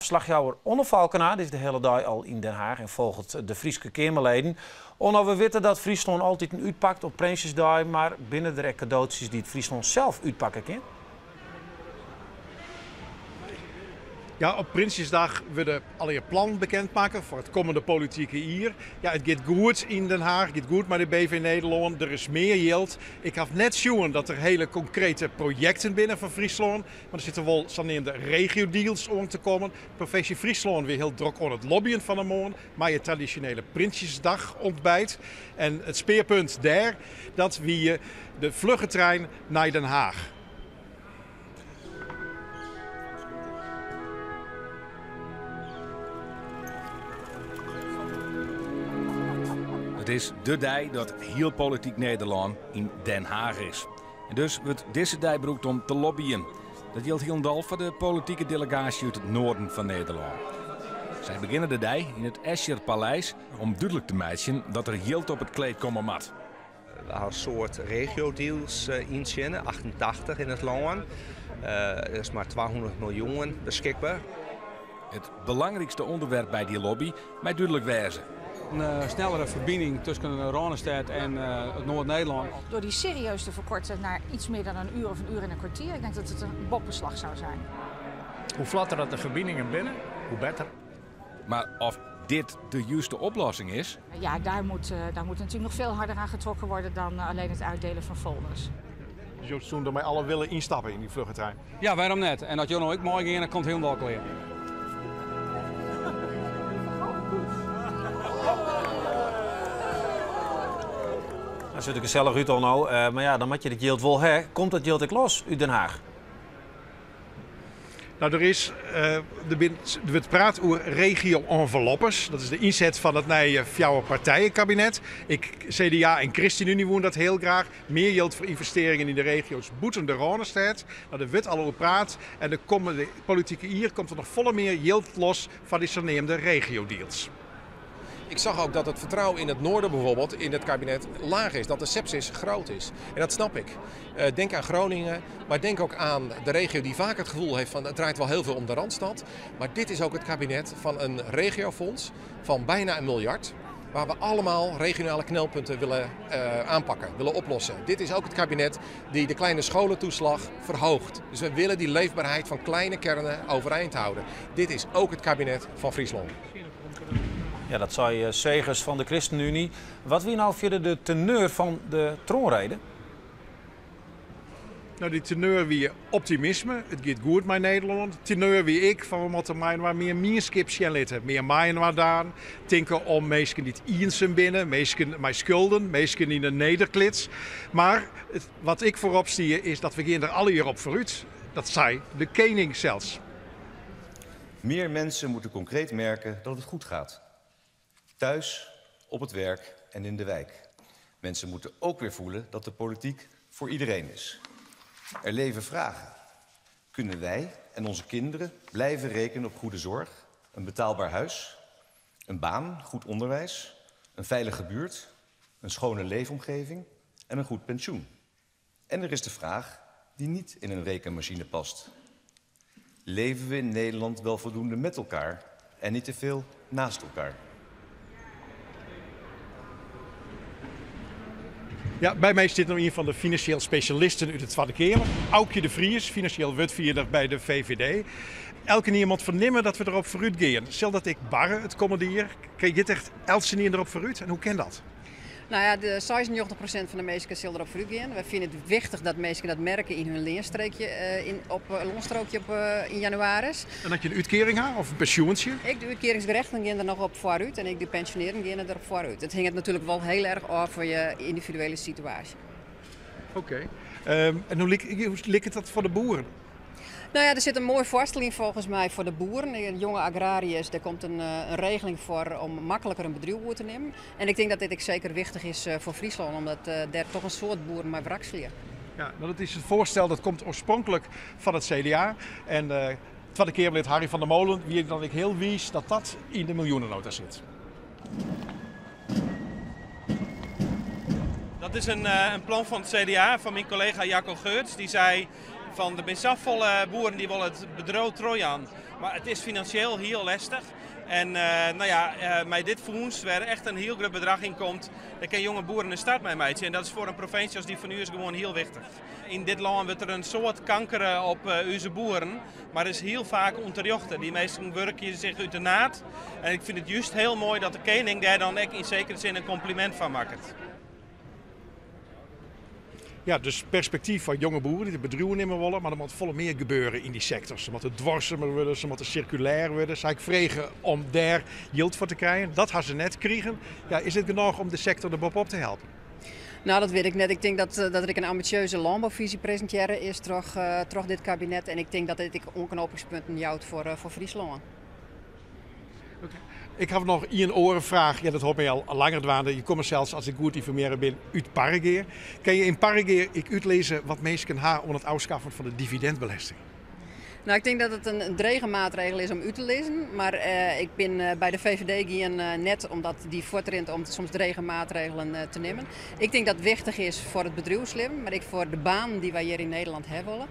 Ferslachjouwer Onno Falkena is de hiele dei al yn Den Haag en folget de Fryske Keamerleden. Onno, we witte dat Fryslân altiten útpakt op Prinsjesdei, mar binne der ek kadootsjes dy't Fryslân sels útpakke kin? Ja, op Prinsjesdag wurde allegear plannen bekend makke foar it kommende politike jier. Ja, it giet goed yn Den Haag, it giet goed mei de BV Nederlân, der is mear jild. Ik haw net sjoen dat der hiele konkrete projekten binne foar Fryslân, mar der sitte wol saneamde regiodeals oan te kommen. Provinsje Fryslân wie hiel drok oan it lobbyen fan 'e moarn mei it tradisjonele Prinsjesdagontbijt. En it spearpunt dêr, dat wie de flugge trein nei Den Haag. It is de dei dat hiel polityk Nederlân yn Den Haag is. En dus wurdt dizze dei brûkt om te lobbyen. Dat jildt hielendal foar de politike delegaasje út it noarden fan Nederlân. Sy begjinne de dei yn it Escherpaleis om dúdlik te meitsjen dat der jild op it kleed komme moat. We ha in soad regiodeals yntsjinne, 88 yn it lân. Der is mar 200 miljoen beskikber. It belangrykste ûnderwerp by dy lobby mei dúdlik wêze. In snellere ferbining tusken de Rânestêd en it Noard-Nederlân. Door die serieus te verkorten naar iets meer dan een uur of een uur en een kwartier, ik denk dat het een boppeslach zou zijn. Hoe flotter dat de ferbiningen binne, hoe better. Mar oft dit de juste oplossing is? Ja, daar moet, daar moet natuurlijk nog veel harder aan getrokken worden dan alleen het uitdelen van folders. Dus jo soene der mei alle wille ynstappe yn dy flugge trein? Ja, wêrom net? En as jo no ek meigean, dan komt hielendal klear. Dat sjocht der gesellich út, Onno. Mar ja, dan moat je dat jild wol ha. Komt dat jild ek los út Den Haag? Nou, der is, der bin, der wurdt praat oer regio-enveloppes. Dat is de ynset fan it nije fjouwerpartijenkabinet. Ek CDA en ChristenUnie woene dat hiel graach. Mear jild foar ynvestearringen yn de regio's bûten de Rânestêd. Nou, der wurdt al oer praat en de kommende politike jier komt der noch folle mear jild los foar dy saneamde regiodeals. Ik zag ook dat het vertrouwen in het noorden bijvoorbeeld in het kabinet laag is. Dat de sepsis groot is. En dat snap ik. Denk aan Groningen, maar denk ook aan de regio die vaak het gevoel heeft van het draait wel heel veel om de Randstad. Maar dit is ook het kabinet van een regiofonds van bijna een miljard. Waar we allemaal regionale knelpunten willen aanpakken, willen oplossen. Dit is ook het kabinet die de kleine scholentoeslag verhoogt. Dus we willen die leefbaarheid van kleine kernen overeind houden. Dit is ook het kabinet van Fryslân. Ja, dat sei Segers fan de ChristenUnie. Wat wie no fierder de teneur fan de troanrede? Nou, dy teneur wie optimisme. It giet goed mei Nederlân. Teneur wie ek fan we moatte mei-inoar mear mienskip sjen litte. Mear mei-inoar dwaan. Tinke om minsken dy't iensum binne, minsken mei skulden, minsken yn de nederklits. Mar wat ek foarop stie is dat we gean der allegear op foarút. Dat sei de kening sels. Meer mensen moeten concreet merken dat het goed gaat. Thuis, op het werk en in de wijk. Mensen moeten ook weer voelen dat de politiek voor iedereen is. Er leven vragen. Kunnen wij en onze kinderen blijven rekenen op goede zorg, een betaalbaar huis, een baan, goed onderwijs, een veilige buurt, een schone leefomgeving en een goed pensioen? En er is de vraag die niet in een rekenmachine past. Leven we in Nederland wel voldoende met elkaar en niet te veel naast elkaar? Ja, by my stiet no ien fan de finansjeel spesjalisten út de Twadde Keamer, Aukje de Vries, finansjeel wurdfierder by de VVD. Elkenien moat fernimme dat we derop foarút gean. Sil dat ek barre it kommende jier? Giet echt eltsenien derop foarút en hoe kin dat? Nou ja, de 96% fan de minsken sil derop foarút gean. Wy fine it wichtich dat minsken dat merke yn hun leanstreekje, yn, op, loanstrookje op, yn jannewaris. En as je in útkearing ha of in pensjoentsje? Ek de útkearingsgerechtigden gean der noch op foarút en ek de pensjonearden geane derop foarút. It hinget natuerlik wol hiel erch ôf fan je yndividuele situaasje. Oké. En hoe liket dat foar de boeren? Nou ja, der sit in moai foarstel yn folgens my foar de boeren. De jonge agrariërs, dêr komt in regeling foar om makliker in bedriuw oer te nimmen. En ik tink dat dit ek seker wichtich is foar Fryslân, omdat dêr toch in soad boeren mei wrakselje. Ja, no dat is it foarstel dat komt oarspronklik fan it CDA. En Twadde Keamerlid Harry van der Molen wie dan ek hiel wiis dat dat yn de miljoenenota sit. Dat is in plan fan it CDA, fan myn kollega Jacco Geurts. Dy sei. Fan der binne safolle boeren dy wolle it bedriuw trochjaan, mar it is finansjeel hiel lestich. En no ja, mei dit fûns wêr echt in hiel grut bedrach yn komt, dêr kinne jonge boeren in start mei meitsje. En dat is foar in provinsje as dy fan ús gewoan hiel wichtich. Yn dit lân wurdt der in soad kankere op ús boeren, mar is hiel faak ûnterjochte. Dy minsken wurkje sich út de naad. En ik fyn it just hiel moai dat de kening dêr dan ek yn sekere sin in komplimint fan makket. Ja, dus perspektyf foar jonge boeren dy't it bedriuw oernimme wolle, mar der moat folle mear gebeure yn dy sektor. Se moatte duorsumer wurde, se moatte sirkulêr wurde. Se ha ek frege om dêr jild foar te krijen. Dat ha se net krigen. Ja, is dit genôch om de sektor der boppe-op te helpen? Nou, dat wit ik net. Ik tink dat, dat der ek in ambisjeuze lânboufyzje presintearre is troch, troch dit kabinet. En ik tink dat dit ek oanknopingspunten jout foar, foar Fryslân. Ik haw noch ien oare fraach. Ja, dat hâldt my al langer dwaande. Je komme sels, as ik goed ynformearre bin, út Parregea. Kinne je yn Parregea ek útlizze wat minsken ha oan it ôfskaffen fan de dividendbelesting? Nou, ik tink dat it in drege maatregel is om út te lizzen. Mar ik bin by de VVD gien net omdat dy fuortrint om soms drege maatregelen te nimmen. Ik tink dat it wichtich is foar it bedriuwslibben, mar ek foar de banen dy't wy hjir yn Nederlân ha wolle.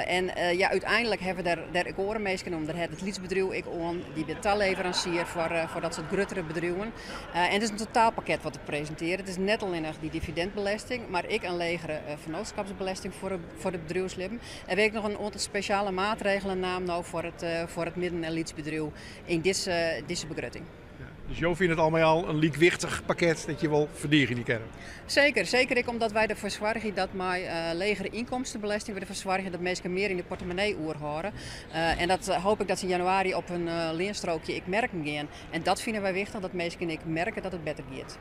En ja, úteinlik hawwe der dêr ek oare minsken om. Dêr hat it lytsbedriuw ek oan. Dy binne taleveransier foar dat soart gruttere bedriuwen. En it is in totaalpakket wat ik presintearje. It is net allinnich dy dividendbelesting, mar ek in legere fennootskapsbelesting foar it bedriuwslibben. En wy ek noch in oantal spesjale maatregelen naam no foar it midden- en lytsbedriuw yn dizze begrutting. Dus jo fine it al mei al in lykwichtich pakket dat je wol ferdigenje kinne? Seker, seker ek omdat wy derfoar soargje dat mei legere ynkomstebelesting wy derfoar soargje dat minsken mear yn de portemonnee oerhâlde. En dat hoop ik dat se yn januari op hun leanstrookje ek merken gean. En dat fine wy wichtich, dat minsken ek merke dat it better giet.